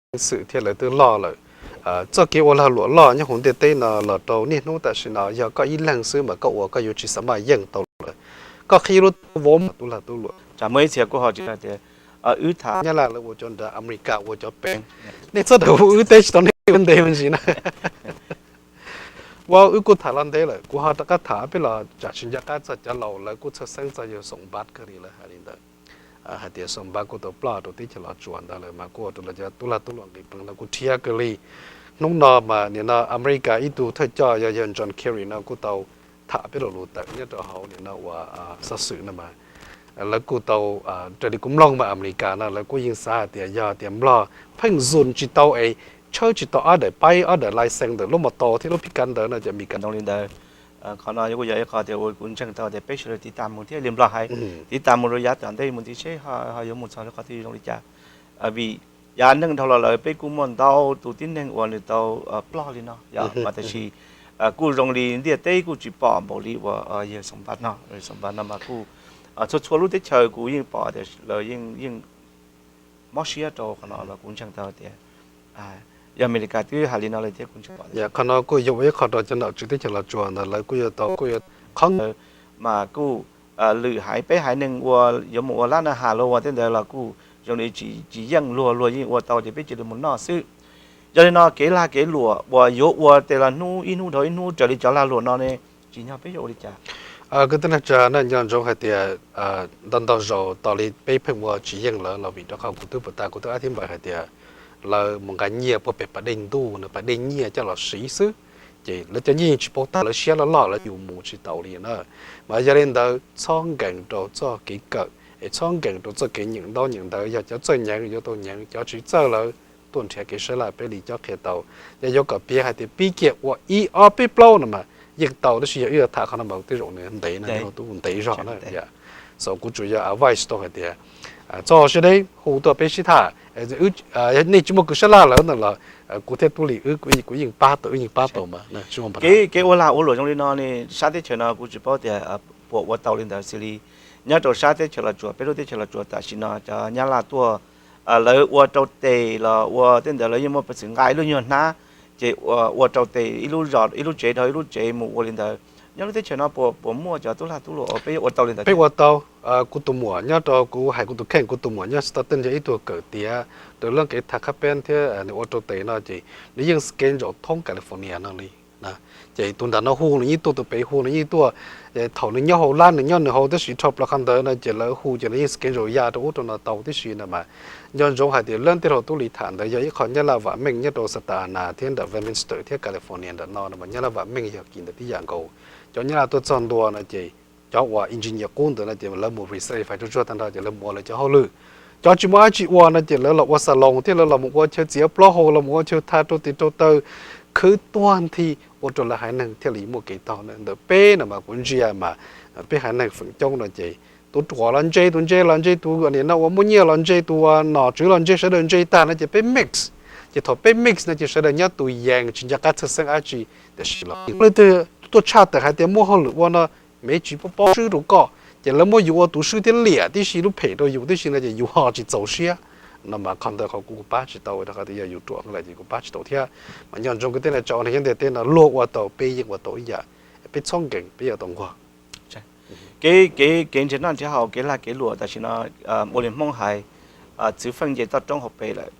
peev xwm thiab lawv twb loj lawm. Txoj kev ua lag luam loj nyob hauv ntiaj teb no los rau niaj hnub tam sim no yog koj ib leeg xwb mas koj ua koj yuav tsis xav maj yeej tau lawm. Koj qhib lub tub vov mas tub lag tub luam. Tsam muaj ib txhia kuj ho tias, wb tham Nyab Laj lawv ua cov nrad, Amelikas ua cov peev, nej txhob rawm hu wb teb tsis tau nej ua ntev me ntsis na. Ua wb kuj tham los ntev lawm, kuv ho rov qab tham peb los tsam tsis nco qab txog cov laus lawv kuj txhawj xeeb txog yawg Xoom Npab kawg li lawm hais li ntawd. Hais tias Xoom Npab kuj tau ploj rau teb chaws Los Tsuas ntawd lawm mas kuj ua rau lawv cov tub lag tub luam nqis peev no kuj rhiab kawg li. Hnub no mas nim no Amelikas ib tug thawj coj yog yawg John Kerry no kuj tau tham peb lo lus tawm nyob rau hauv nim no uas xov xwm no mas lawv kuj tau, raws li kuv mloog mas Amelikas no lawv kuj yeej xav hais tias yog tias Nplog pheej zun tsis tau es tshawb tsis tau ob daim paib ob daim license ntawm lub mos taus thiab lub phib kav ntawd no ces Amelikas ntoo li ntawd. Qhov no kuj yog ib qho tias ua kuv ntseeg tau tias peb sawv daws tiv tam mus thiab li Nplog hais, tiv tam mus rau yav tom ntej mus ntxiv seb ho yuav mus txog rau qhov twg zoo li cas. Vim yav neeg dhau los lawm peb kuj muaj ntau tus tib neeg uas nws tau ploj li no yog mas tab sis kuj zoo li ntiaj teb kuj tsis pom npaum li uas yawg Xoom Npab no, Xoom Npab no mas kuj txhua txhua lub teb chaws kuv yeej pom tias lawv yeej mob siab rau qhov no los kuv ntseeg tau tias yog Amelikas twb hais li no lawm thiab kuv ntseeg pom. Qhov no kuj yog ua ib qho rau cov nom tswv teb chaws Los Tsuas ntawd lawv kuj yuav tau kuj yuav qhov ntawd mas kuj lwm haiv peb haiv neeg ua yuav mus ua lab na has luag ua tej ntawd los kuj zoo li tsis yeej luag, luag yeej ua tau ces peb cia li mus noj xwb. Yog li no kev lag kev luam uas yuav ua tes los hnub ib hnub dhau ib hnub raws li cov lag luam no ne, tsim nyog peb yuav ua li cas? Kwv tij neej tsa, nej nco ntsoov hais tias ntau ntau zaus tos li peb pheej ua tsis yeej lawv los vim rau qhov kuv twb puas tas kuv twb ab thiab npaws hais tias lawv mus nqa nyiaj puag pem pas dej ntuj no, pas dej nyiaj coj los siv xwb, ces lawv cov nyiaj yeej tsis paub tag, lawv siab loj loj lawv yus mus tsis taus li na. Mas yog li ntawd txhob nkees rau txoj kev kawm es txhob nkees rau txoj kev nyeem ntaub nyeem ntawv, yog cov txawj nyeem yuav tau nyeem, cov tsis txawj lawm tuaj nrhiav kev sab laj peb li cob qhia tau. Yog yuav kom piav hais tias pib kiag ua ib ob peb plaub no mas yeej tau, tab sis yog wb yuav tham qhov no mas tej zaum nws ntev no, ntev zog na. Xav kuv tsuas yog advice tau hais tias txog sib deb hu tuaj peb sib tham, nej tsis muaj kws sab laj lawm ntawd los kuv thiab Tub Lis wb kuv yeej pab tau, wb yeej pab tau mas. Kev ua lag ua luam zoo li no ne, sab teb chaws no kuv tsis paub tias puas ua tau li ntawd xws li nyob rau sab teb chaws Los Tsuas, peb lub teb chaws Los Tsuas tam sim no cov Nyab Laj tuaj lawv ua rau tes los ua tej ntawd lawv yeej muaj peev xwm nqa ib lub nyuag hnab ces ua rau tes ib lub zos ib lub tsev dhau ib lub tsev mus ua li ntawd. Nyob lub teb chaws no puas muaj cov tub lag tub luam uas peb yuav ua tau li ntawd? Peb ua tau. Kuv tus muam nyob rau, kuv hais kuv tus kheej, kuv tus muam nyob Stockton yog ib tug kawm tiav rau lub kev thav qhab peeb thiab nws ua rau tes no ces nws yeej schedule thoob California no li. Ces tus nram no hu nws yeej tuaj, tus pem hu nws yeej tuaj. Thaum nws nyob hauv lab nws nyob nws hauv tib si, dhau plaws qhov ntawd no ces lawv hu ces nws yeej schedule ya rau ub rau no tau tib si no mas. Nco ntsoov hais tias lawv tej laus Tub Lis tham ntawd yog ib qho Nyab Laj vam meej nyob rau Santa Ana thiab nram Westminster thiab California nram no no mas Nyab Laj vam meej yog kis ntawd tib yam nkaus. Cov Nyab Laj tuaj txog ntua no ces cov uas engineer qub ntawd no ces lawv mus research fais tsuag tsuag tag nrho ces lawv mus ua lawv cov hauj lwm. Cov tsis muaj dab tsi ua no ces lawv los ua salon thiab lawv los mus ua chaw txiav plaub hau, los mus ua chaw thav rau tes rau taw, khwv tuag nthi, ua rau lawv haiv neeg thiaj li muaj kev tau. Ntawm peb no mas kuv ntsia mas peb haiv neeg feem coob no ces tus ruam los ntse, tus ntse los ntse, tus nim no uas muaj nyiaj los ntse, tus uas nom tswv los ntse, sawv daws ntse tag no ces peb mix. Ces thaum peb mix no ces sawv daws nyob tus yees tsis nco qab txhawj xeeb dab tsi. Tiam sis los leej twg tuaj tshaj tawm hais tias muaj hauj lwm ua no, me tsis paub paub swb rau koj, ces lawv muab yus ua tus swb thiab liam tib si lub phem rau yus tib si no ces yus ho tsis txaus siab. No mas qhov ntawd qhov kuv kuv pab tsis tau, rau qhov tias yog yus ruam lawm ces kuv pab tsis tau thiab. Mas nco ntsoov kwv tij neej tsa, nyob ntiaj teb no luag ua tau peb yeej ua tau ib yam, peb txhob nkees peb yuav tau nquag. Kev, kev, kev nrhiav noj nrhiav haus, kev lag kev luam tam sim no ua li Hmoob hais, txwv feej nce toj roob hauv pes lawm.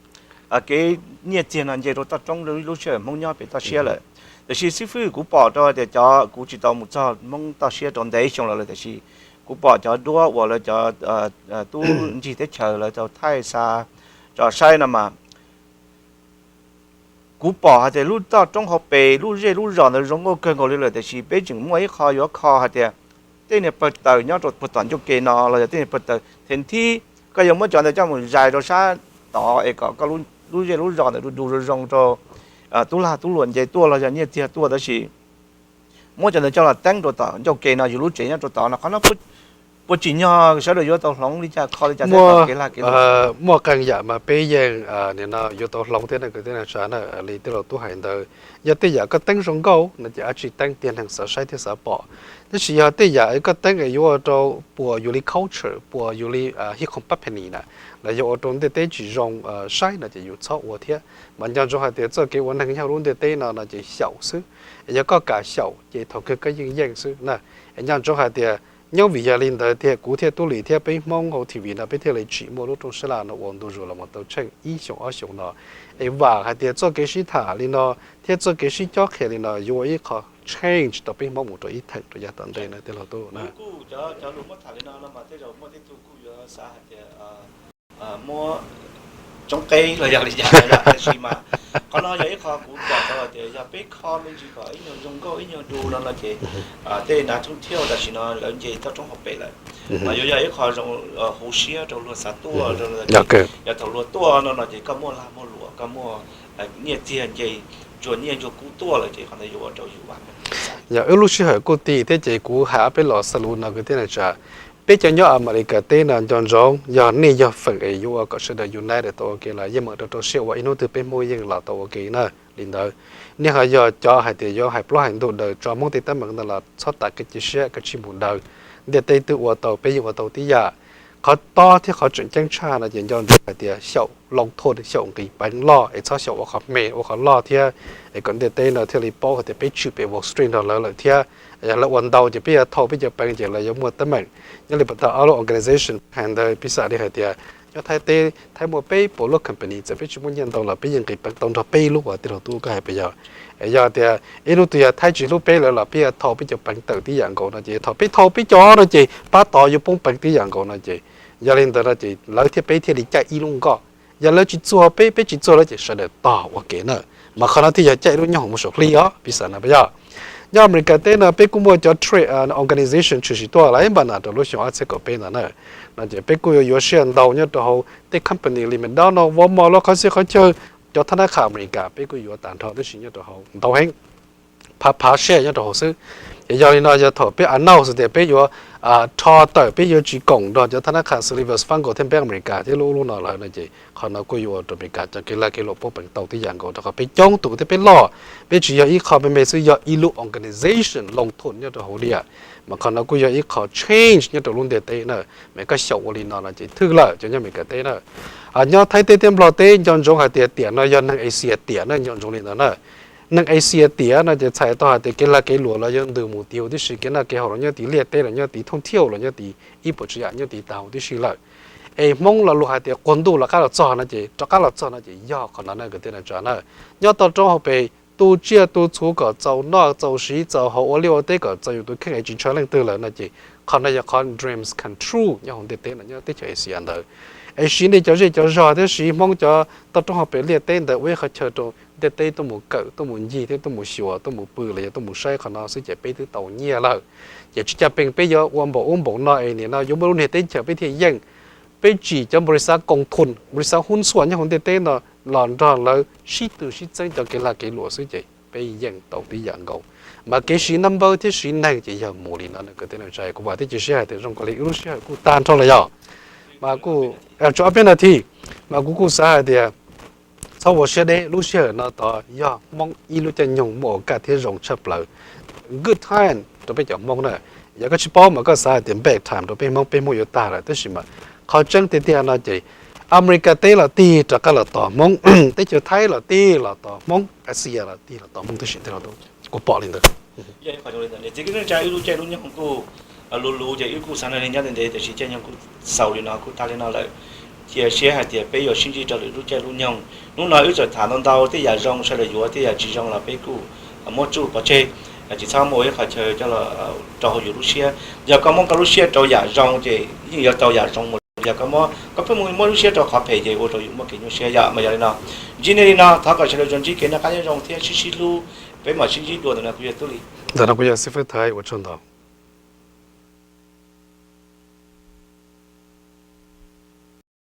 Kev nyiaj txiag no nce rau toj roob lub sij hawm Hmoob nyob pem toj siab lawm. Tiam sis xib fwb, kuv pom rau tias cov, kuv tsis tau mus txog Hmoob toj siab rau ntev xyoo los lawm, tiam sis kuv pom cov duab uas lawv cov tub ncig teb chaws lawv tau thaij xa tso saib no mas kuv pom hais tias lub toj roob hauv pes lub zej lub zos ntawd zoo nkauj kawg nkaus li lawm, tiam sis peb tseem muaj ib qho yuav kho hais tias tej niag pawg taws nyob rau puag tom ncauj ke no los yog tej niag pawg taws thev nthib, koj yuav muab cov ntawd coj mus zais rau sab tod es kom koj lub zej lub zos ntawd du du zoo zoo rau tub lag tub luam nce tuaj los yog nyiaj txiag tuaj, tab sis muab cov ntawd coj los teeb rau tom ncauj ke no, yus lub tsev nyob rau tod no, qhov no puas tsim nyog sawv daws yuav tau hloov li cas kho li cas thiab kom kev lag kev luam? Muaj qee yam mas peb yeej nim no yuav tau hloov thiab na kwv tij neej tsa na. Li tij laug tub hais ntawd, yog tej yam koj teeb zoo nkauj no ces dab tsi teeb tiag neeg xav saib thiab xav pom. Tab sis yog tej yam koj teeb es yuav ua rau puas yus li culture, puas yus li hib qhoom pab phe nis na, los yog ua rau ntiaj teb tsis zoo saib no ces yus txhob ua thiab. Mas nco ntsoov hais tias txoj kev ua neeg nyob hauv lub ntiaj teb no no ces xyaum xwb. Es yog koj kam xyaum ces thaum kawg koj yeej yeej xwb na. Es nco ntsoov hais tias nyob vim yog li ntawd tiag kuv thiab Tub Lis thiab peb Hmoob hauv T V no peb thiaj li tsim muaj lub rooj sab laj no ua ntu zus los mus tau tsheej ib xyoos ob xyoos no. Es vam hais tias txoj kev sib tham li no thiab txoj kev sib cob qhia li no yuav ua ib qho change rau peb Hmoob mus rau ib theem rau yav tom ntej na tij laug tub na. Cov lus muab tham li no no mas tej zaum muaj tej tug kuj yuav xav hais tias muab tsoob qeb los yog li cas, tab sis mas qhov no yog ib qho kuv pom tau tias yog peb kho me ntsis kom ib nyuag zoo nkauj ib nyuag du no no ces tej nav thooj thiauj tam sim no lawv nce toj roob hauv pes lawm, mas yuav yog ib qho zoo huv siab rau luag xav tuaj, yog thaum luag tuaj no no ces koj muaj lag muaj luam, koj muaj nyiaj txiag nce, ntsuag nyiaj ntsuag kub tuaj lawm ces qhov ntawd yuav ua rau yus vam meej. Yog wb lub sij hawm kuj ti thiab ces kuv hais ob peb los xav lus no kwv tij neej tsa, peb cov nyob Amelikas teb no nco ntsoov, yog nej yog feem es yuav ua kom sawv daws united tau ua ke los yeej meem rau rau siab ua ib hnub twg peb Hmoob yeej los tau ua ke na. Li ntawd, nej ho yog cov hais tias yuav hais plaub hais ntug daws tso Hmoob tej teeb meem ntawd los txhob tas kev cia siab, kav tsij mus daws. Ntiaj teb twb ua tau, peb yeej ua tau tib yam. Qhov tob thiab qhov tseem ceeb tshaj no ces nco ntsoov hais tias xyaum loo thoj, xyaum nqis peev loj es txhob xyaum ua qhov me ua qhov loj thiab, es kom ntiaj teb no thiaj li paub hais tias peb tshwm pem Wall Street nrog lawv lawm thiab. Yog lawv ua ntau ces peb yuav thau peb cov peev ces lawv yuav muaj teeb meem. Nyob li puas tau ob lub organization hais ntawd piv xam li hais tias nyob Thaib teb, Thaib muaj peb puas lub company, txawm peb tsis muaj nyiaj ntau los peb yeej nqis peev tau nrog peb lub uas tij laug tub koj hais puas yog? Yog tias ib hnub twg yog Thaib tsis hlub peb lawm los peb yuav thau peb cov peev tawm tib yam nkaus no ces thaum peb thau peb cov no ces pab tod yuav poob peev tib yam nkaus no ces, yog li ntawd no ces lawv thiab peb thiaj li caij ib lub nkoj. Yog lawv tsis txuag peb, peb tsis txuag lawv ces sawv daws tog ua ke na. Mas qhov no thiaj yog caij ib lub nyob hoom mus saum hli os, piv xam no puas yog? Nyob Amelikas teb no peb kuj muaj cov trade organization tshwm sim tuaj lawm ib npaj na rau lub xyoo ob txhiab kaum peb ntawd na. No ces peb kuj yuav yuav siab ntau nyob rau hauv tej company li McDonald, Walmart los qhov xij qhov chaw, cov thab nab qha Amelikas peb kuj yuav tag nrho tab sis nyob rau hauv ntau heev, phav phav share nyob rau hauv xwb. Ces yog li no yog thaum peb announce tias peb yuav rho tawm, peb yuav tsis koom nrog cov thab nab qha Sullivan Fundco thiab Bank of America thiab lub ub lub no lawm no ces qhov no kuj yuav ua rau Amelikas cov kev lag kev luam poob peev tau tib yam nkaus rau qhov peb coob tus thiab peb loj. Peb tsis yog ib qho me me xwb, yog ib lub organization loo thoj nyob rau hauv li. Mas qhov no kuj yog ib qho change nyob rau lub ntiaj teb na. Mas koj xyaum ua li no no ces thwj lawm cov nyob Amelikas teb na. Nyob Thaib teb thiab Nplog teb nco ntsoov hais tias tiam no yog neeg Asia tiam na, nco ntsoov li ntawd na. Neeg Asia tiam no ces txhais tau hais tias kev lag kev luam los yuav ntws mus tid huv tib si, kev noj kev haus los nyob tid, liaj teb los nyob tid, thooj thiauj los nyob tid, ib puas tsav yam nyob tid tag huv tib si lawm. Es Hmoob lo lus hais tias quas ntuj los qab los txog no ces rov qab los txog no ces yog qhov no na kwv tij neej tsa na. Nyob toj roob hauv pes tu tsiaj tu txhuv kom txaus noj txaus siv txaus haus ua liaj ua teb kom txaus yus tus kheej es tsis ntshaw leej twg lawm no ces qhov no yog qhov dreams come true nyob hauv ntiaj teb no nyob teb chaws Asia ntawd. Es siv nej cov zej cov zog thiab siv Hmoob cov toj roob hauv pes liaj teb ntawd ua ib qhov chaw rau ntiaj teb tuaj mus kawm, tuaj mus ncig thiab tuaj mus xyuas, tuaj mus pw los yog tuaj mus saib qhov no xwb ces peb twb tau nyiaj lawm. Ces tsis cas pheej peb yuav ua npaum ub npaum no es nim no yuav muaj lub niag teb chaws peb thiaj yeej. Peb tsim cov npaus lis xav koos thum, npaus lis xav hub xuam nyob hauv ntiaj teb no los nrog lawv sib tw sib txeeb cov kev lag kev luam xwb ces peb yeej tau tib yam nkaus. Mas kev siv number thiab siv neeg ces yog mus li no kwv tij neej tsa. Kuv vam thiab cia siab hais tias zoo kawg li wb lub sij hawm kuj tag nrho lawm yog. Mas kuj tshuav ob peb nas this, mas kuv kuj xav hais tias txhob ua siab deb, lub sij hawm no tod yog Hmoob ib lub caij nyoog muaj ua kaj thiab zoo tshaj plaws. Good time rau peb cov Hmoob na. Yog koj tsis paub mas koj xav hais tias bad time rau peb Hmoob, peb Hmoob yuav tag lawm, tab sis mas qhov tseeb tiag tiag no ces Amelikas teb los tig rov qab los tos Hmoob, teb chaws Thaib los tig los tos Hmoob, Asia los tig los tos Hmoob tib si, tej no kuv pom li ntawd. Niam txiv kwv tij neej tsa, wb lub caij lub nyoog kuj luv luv ces wb kuj xav nrog nej nyob ntev ntev, tiam sis caij nyoog kuj xaus li no kuj tag li no lawm. Cia siab hais tias peb yuav sib ntsib rau lwm lub caij lub nyoog. Hnub no wb txawm tham ntau ntau tej yam zoo sawv daws yuav, tej yam tsis zoo los peb kuj muab tsuj pov tseg, tsis txhob muaj ua ib qhov chaw coj los rau hauv yus lub siab. Yog koj muab koj lub siab rau yam zoo ces yeej yuav tau yam zoo mus. Yog koj muab, koj pheej mus muab lub siab rau qhov phem ces ua rau yus muaj kev nyuaj siab yom. Mas yog li no, ntsib nej li no, thov kom sawv daws tsuas ntsib kev noj qab nyob zoo thiab sib sib hlub. Peb mam sib ntsib dua ntawm no, kuv yog Tub Lis. Ntawm no kuv yog Xib Fwb Thawj, ua tsaug ntau.